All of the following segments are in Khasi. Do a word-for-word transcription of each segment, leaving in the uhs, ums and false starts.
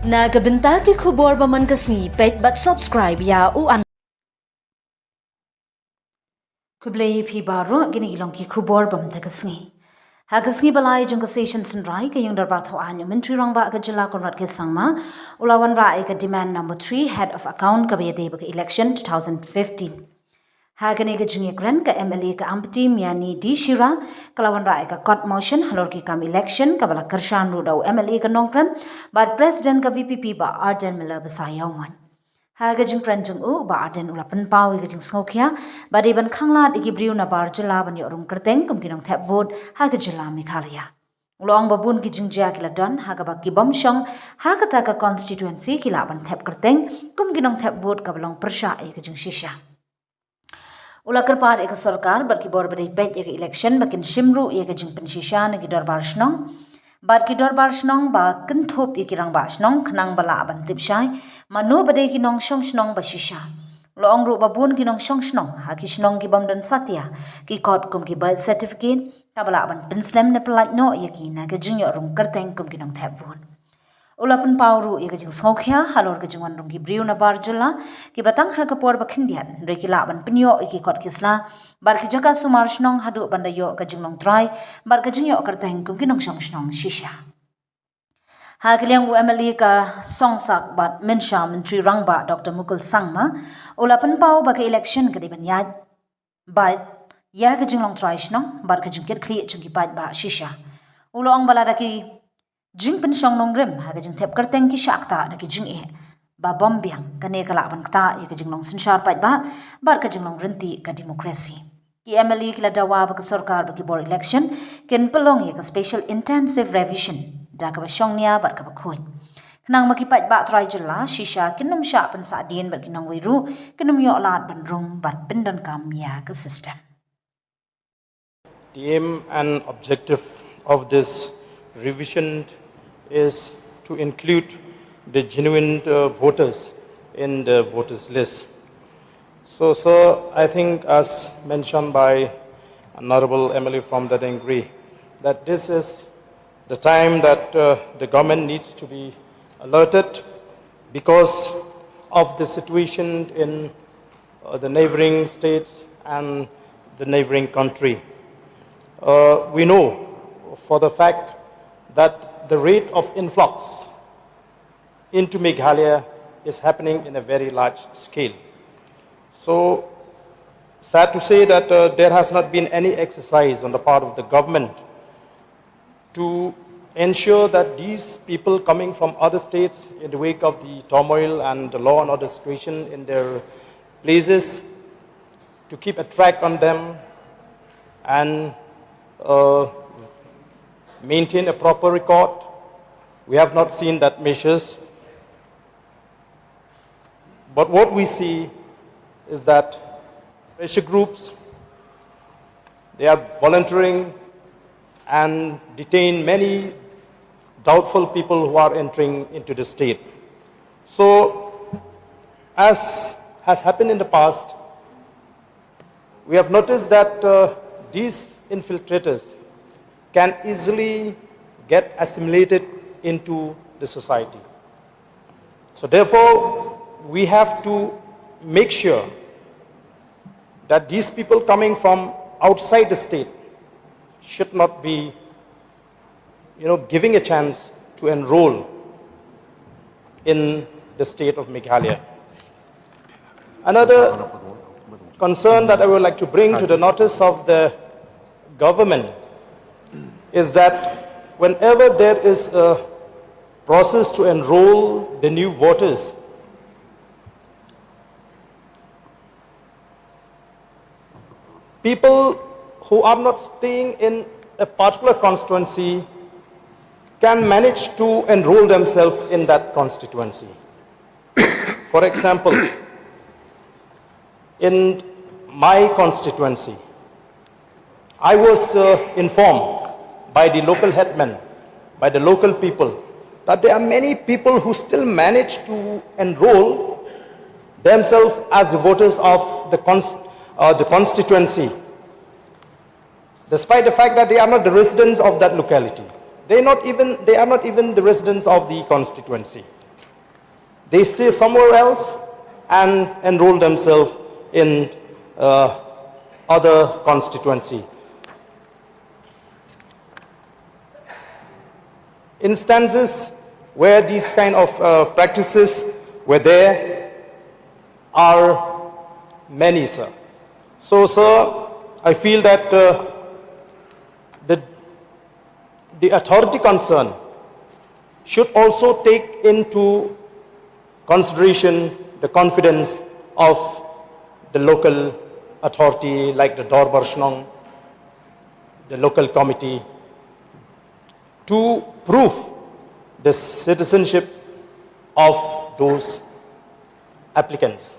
Na ka bynta ki khubor ba man ka sngi, peit bad subscribe ïa u an. Khublei ïa phi baroh, kine ki long ki khubor ba man ka sngi. Ha ka sngi ba lai jong ka session synrai, ka ïing dorbar thaw aiñ u Myntri Rangbah ka jylla Conrad K Sangma u la wanrah ïa ka demand number three, head of account kaba ïadei bad ka election two thousand fifteen. Ha kane ka jingïakren, ka M L A ka Ampati Miani D Shira ka la wanrah ïa ka court motion halor ki kam election kaba la kyrshan ruh da u M L A ka Nongkrem bad President ka V P P Bah Ardent Miller Basaiawmoit. Ha ka jingkren jong u, Bah Ardent u la pynpaw ïa ka jingsngewkhia ba dei ban khanglad ïa ki briew nabar jylla ban ïoh rung kyrteng kum ki nongthep vote ha ka jylla Meghalaya. U la ong ba bun ki jingjia ki la don ha kaba ki bym shong ha kata ka constituency ki lah ban thep kyrteng kum ki nongthep vote, kaba long pyrshah ïa ka jingshisha. U la kyrpad ïa ka sorkar bad ki bor ba dei peit ïa ka election ba kin shim ruh ïa ka jingpynshisha na ki dorbar shnong bad ki dorbar shnong ba kynthup ïa ki rangbah shnong khnang ba lah ban tip shai mano ba dei ki nongshong shnong ba shisha. U la ong ruh ba bun ki nongshong shnong ha ki shnong ki bym don satia ki kot kum ki birth certificate, kaba lah ban pynslem ne pyllait noh ïa ki na ka jingïoh rung kyrteng kum ki nongthep vote. U la pynpaw ruh ïa ka jingsngewkhia halor ka jingwan rung ki briew nabar jylla kiba tang ha ka por ba khyndiat, hynrei ki lah ban pynïoh ïa ki kot ki sla bad ki jaka sumar shnong haduh ban da ïoh ka jinglong trai bad ka jingïoh kyrteng kum ki nongshong shnong shisha. Ha ka liang u M L A ka Songsak bad Mynsha, Myntri Rangbah Doctor Mukul Sangma u la pynpaw ba ka election ka dei ban ïaid bad ïa ka jinglong trai shnong bad ka jingkitkhlieh jong ki paidbah shisha. U la ong ba lada ki jingpynshong nongrim ha ka jingthep kyrteng ki shah ktah da ki jingeh ba bym biang, kane ka lah ban ktah ïa ka jinglong synshar paidbah bad ka jinglong ryntih ka demokrasi. Ki M L A ki la dawa ba ka sorkar bad ki bor election kin pynlong ïa ka special intensive revision da kaba shongnia bad kaba khuid, khnang ba ki paidbah trai jylla shisha kin ym shah pynsahdien bad ki nongwei ruh kin ym ïoh lad ban rung bad pyndonkam ïa ka system. The aim and objective of this revision is to include the genuine uh, voters in the voters list. So, sir, I think, as mentioned by Honorable M L A from Dadengri, that this is the time that uh, the government needs to be alerted because of the situation in uh, the neighboring states and the neighboring country. Uh, we know for the fact that the rate of influx into Meghalaya is happening in a very large scale. So, sad to say that uh, there has not been any exercise on the part of the government to ensure that these people coming from other states, in the wake of the turmoil and the law and order situation in their places, to keep a track on them and uh, maintain a proper record. We have not seen that measures. But what we see is that pressure groups, they are volunteering and detain many doubtful people who are entering into the state. So, as has happened in the past, we have noticed that uh, these infiltrators can easily get assimilated into the society. So therefore, we have to make sure that these people coming from outside the state should not be, you know, giving a chance to enroll in the state of Meghalaya. Another concern that I would like to bring to the notice of the government is that whenever there is a process to enroll the new voters, people who are not staying in a particular constituency can manage to enroll themselves in that constituency. For example, in my constituency, I was uh, informed by the local headman, by the local people, that there are many people who still manage to enroll themselves as the voters of the, cons- uh, the constituency, despite the fact that they are not the residents of that locality. They, not even, they are not even the residents of the constituency. They stay somewhere else and enroll themselves in uh, other constituency. Instances where these kind of uh, practices were there are many, sir. So, sir, I feel that uh, the, the authority concerned should also take into consideration the confidence of the local authority like the Dorbar Shnong, the local committee, to prove the citizenship of those applicants.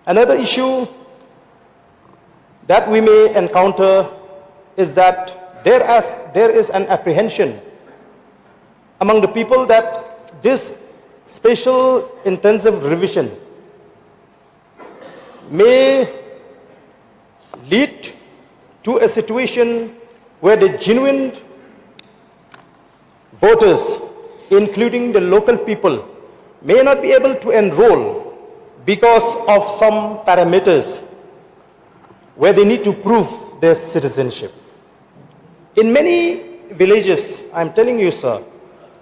Another issue that we may encounter is that there is, there is an apprehension among the people that this special intensive revision may lead to a situation where the genuine voters, including the local people, may not be able to enroll because of some parameters where they need to prove their citizenship. In many villages, I'm telling you, sir,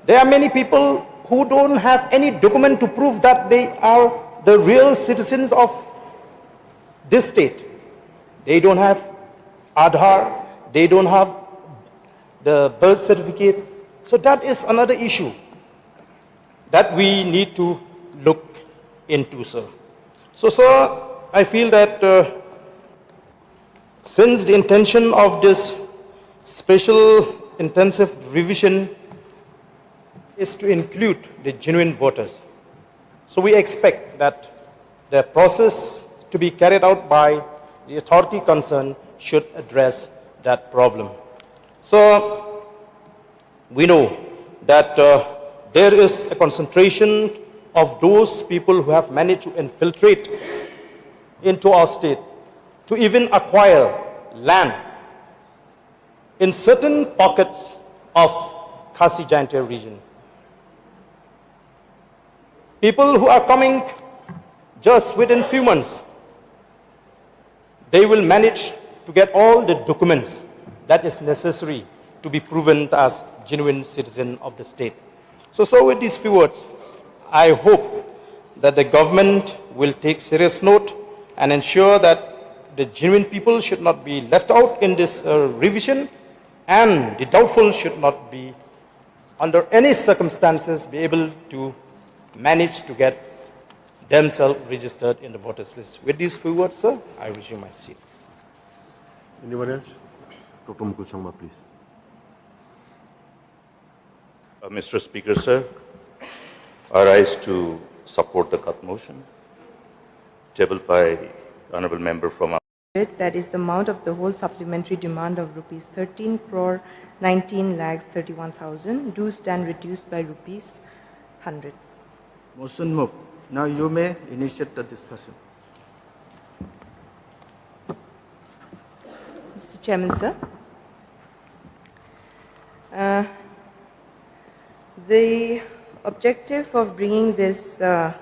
there are many people who don't have any document to prove that they are the real citizens of this state. They don't have Aadhaar, they don't have the birth certificate. So that is another issue that we need to look into, sir. So, sir, I feel that uh, since the intention of this special intensive revision is to include the genuine voters, so we expect that the process to be carried out by the authority concerned should address that problem. So, we know that uh, there is a concentration of those people who have managed to infiltrate into our state to even acquire land in certain pockets of Khasi Jaintia region. People who are coming just within few months, they will manage to get all the documents that is necessary to be proven as genuine citizen of the state. So, so with these few words, I hope that the government will take serious note and ensure that the genuine people should not be left out in this uh, revision, and the doubtful should not be, under any circumstances, be able to manage to get themselves registered in the voters list. With these few words, sir, I resume my seat. Anyone else? Doctor Mukul Sangma, please. Uh, Mister Speaker, sir, I rise to support the cut motion tabled by the Honorable Member from our That is the amount of the whole supplementary demand of rupees thirteen crore nineteen lakhs thirty-one thousand, do stand reduced by rupees hundred. Motion moved. Now you may initiate the discussion. Mister Chairman, sir. Uh, the objective of bringing this uh,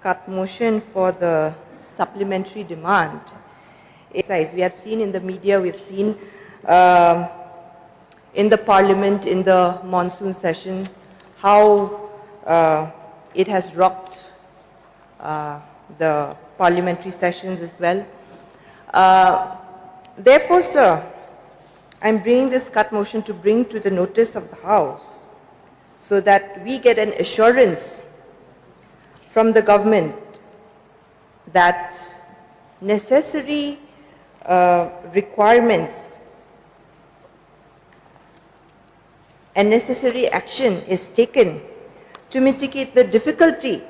cut motion for the supplementary demand is, as we have seen in the media, we've seen um, in the parliament in the monsoon session how uh, it has rocked uh, the parliamentary sessions as well. Uh, therefore, sir, I'm bringing this cut motion to bring to the notice of the House so that we get an assurance from the government that necessary uh, requirements and necessary action is taken to mitigate the difficulty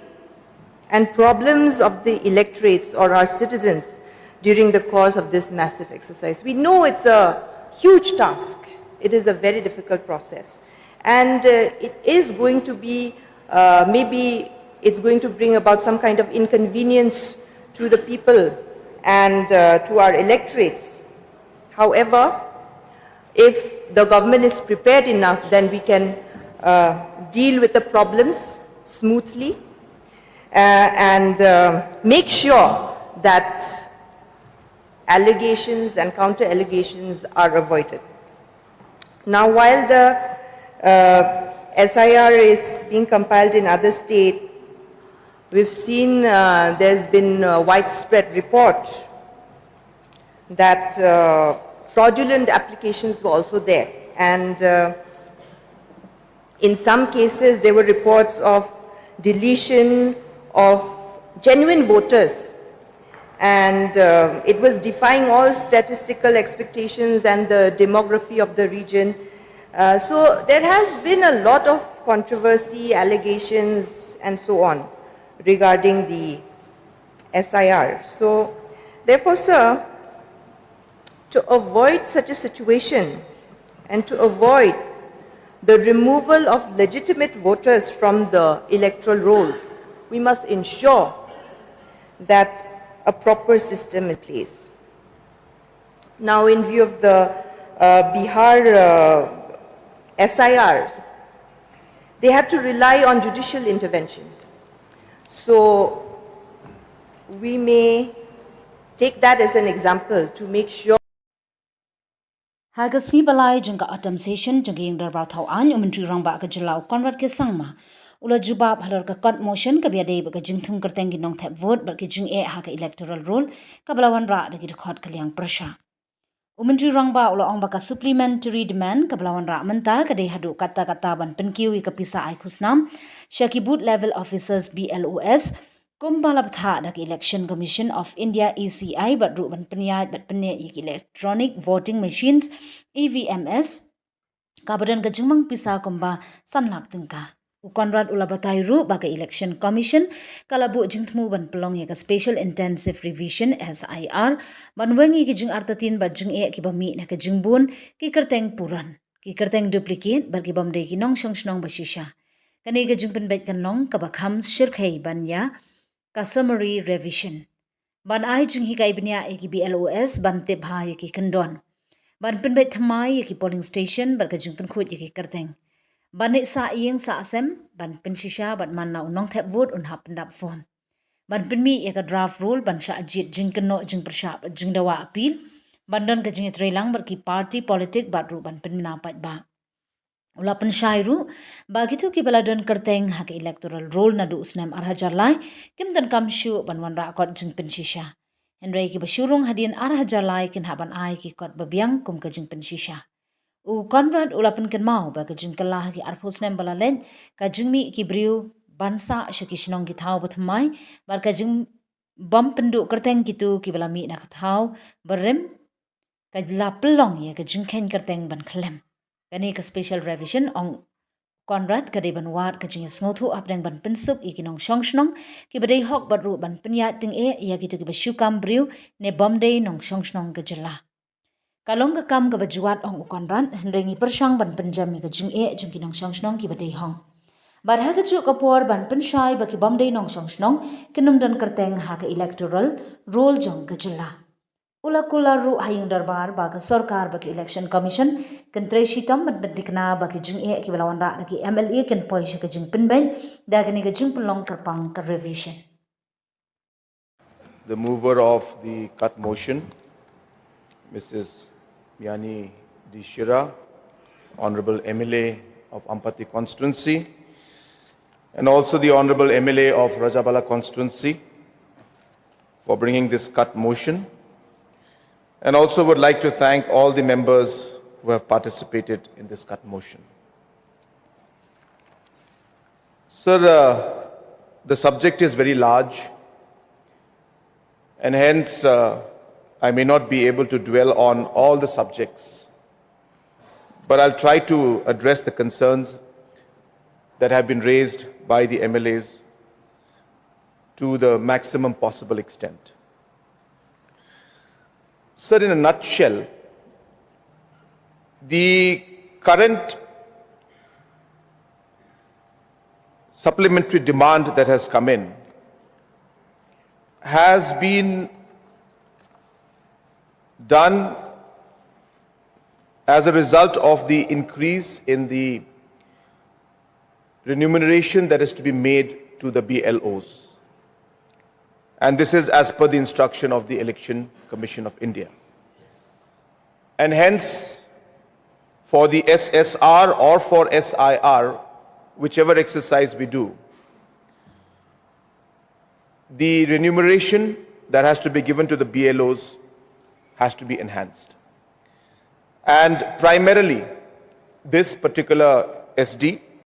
and problems of the electorates or our citizens during the course of this massive exercise. We know it's a huge task. It is a very difficult process. And uh, it is going to be, uh, maybe it's going to bring about some kind of inconvenience to the people and uh, to our electorates. However, if the government is prepared enough, then we can uh, deal with the problems smoothly uh, and uh, make sure that allegations and counter allegations are avoided. Now, while the uh, S I R is being compiled in other states, we've seen uh, there's been a widespread report that uh, fraudulent applications were also there. And uh, in some cases, there were reports of deletion of genuine voters. And uh, it was defying all statistical expectations and the demography of the region. Uh, so there has been a lot of controversy, allegations, and so on regarding the S I R. So, therefore, sir, to avoid such a situation and to avoid the removal of legitimate voters from the electoral rolls, we must ensure that a proper system is in place. Now, in view of the uh, Bihar uh, S I Rs, they had to rely on judicial intervention. So, we may take that as an example to make sure. Ha ka sngi ba lai jong ka autumn session jong ka ïing dorbar thaw aiñ, u Myntri Rangbah ka jylla u Conrad K Sangma u la jubab halor ka kot motion kaba ïadei bad ka jingthung kyrteng ki nongthep vote bad ki jingeh ha ka electoral roll kaba la wanrah da ki dkhot ka liang pyrshah. U Myntri Rangbah u la ong ba ka supplementary demand kaba la wanrah mynta ka dei haduh katta katta ban pynkiew ïa ka pisa ai khusnam sha ki booth level officers, B L Os, kumba la bthah da ka Election Commission of India, E C I, bad ruh ban pynïaid bad pynneh ïa ki electronic voting machines, E V Ms, kaba don ka jingmang pisa kumba san lak tyngka. U Conrad u la batai ruh ba ka Election Commission ka la buh jingthmu ban pynlong ïa ka Special Intensive Revision, S I R, ban weng ïa ki jingartatien bad jingeh kiba mih na ka jingbun ki kyrteng purun, ki kyrteng duplicate bad ki bym dei ki nongshong shnong ba shisha. Kane ka jingpynbeit kan long kaba kham shyrkhei ban ïa ka summary revision, ban ai jinghikai bniah ïa ki B L Os ban tip bha ïa ki kyndon, ban pynbeit thymmai ïa ki polling station bad ka jingpynkhuid ïa ki kyrteng, ban leit sah ïing sah sem ban pynshisha bad man la u nongthep vote un hap pyndap form, ban pynmih ïa ka draft roll ban shah jied jingkynnoh jingpyrshah bad jingdawa appeal, ban don ka jingïatreilang bad ki party politik bad ruh ban pynbna paidbah. U la pynshai ruh ba kito kiba la don kyrteng ha ka electoral roll naduh u snem ar hajar lai kim donkam shuh ban wanrah kot jingpynshisha. Hynrei kiba shu rung hadien ar hajar lai kin hap ban ai ki kot babiang kum ka jingpynshisha. U Conrad u la pynkynmaw ba ka jingkylla ha ki arphew snem ba la leit, ka jingmih ki briew ban sah sha ki shnong ki thaw bathymmai bad ka jingbym pynduh kyrteng kito kiba la mih na ka thaw barim ka la pynlong ïa ka jingkheiñ kyrteng ban khlem. Kane ka special revision, ong Conrad, ka dei ban wad ka jingïasngewthuh hapdeng ban pynsuk ïa ki nongshong shnong kiba dei hok bad ruh ban pynïaid tyngeh ïa kito kiba shu kam briew ne bym dei nongshong shnong ka jylla. Ka long ka kam kaba jwat, ong u Conrad, hynrei ngi pyrshang ban pynjem ïa ka jingeh jong ki nongshong shnong kiba dei hok. Bad ha kajuh ka por ban pynshai ba ki bym dei nongshong shnong kin ym don kyrteng ha ka electoral roll jong ka jylla. U la kular ruh ha ïing dorbar ba ka sorkar bad ka Election Commission kin trei shitom ban pynthikna ba ki jingeh kiba la wanrah da ki M L A kin poi sha ka jingpynbeit da kane ka jingpynlong kyrpang ka revision. The mover of the cut motion, Missus Miani D Shira, Honorable M L A of Ampati constituency, and also the Honorable M L A of Rajabala constituency for bringing this cut motion, and also would like to thank all the members who have participated in this cut motion. Sir, uh, the subject is very large, and hence uh, I may not be able to dwell on all the subjects, but I'll try to address the concerns that have been raised by the M L As to the maximum possible extent. Sir, in a nutshell, the current supplementary demand that has come in has been done as a result of the increase in the remuneration that is to be made to the B L Os. And this is as per the instruction of the Election Commission of India. And hence, for the S S R or for S I R, whichever exercise we do, the remuneration that has to be given to the B L Os has to be enhanced. And primarily, this particular S D